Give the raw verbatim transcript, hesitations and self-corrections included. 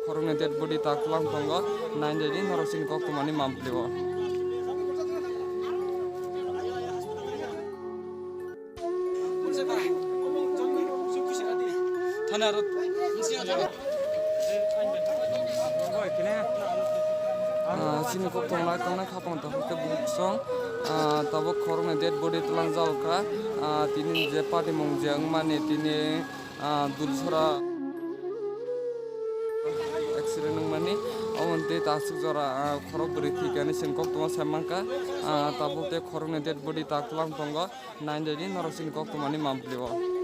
Khoroknwi dead body ta kwlang tongo, nainani norok chini koktwmani mampli o. Thana aro. Ah, chini kok tongnai, tongnai khapang tongo khe bukhuk song. Ah, tabuk khoroknwi dead body twlang jagokha. Ah, tini je party mung je wngmani tini, ah, Dulsora accident wngmani. Omo tei ta aswk jora, ah, khorok bwrwi thwikani chini kok tongo sai mankha. Ah, tabuk tei khoroknwi dead body ta kwlang tongo. Nainani norok chini koktwmani mampli o.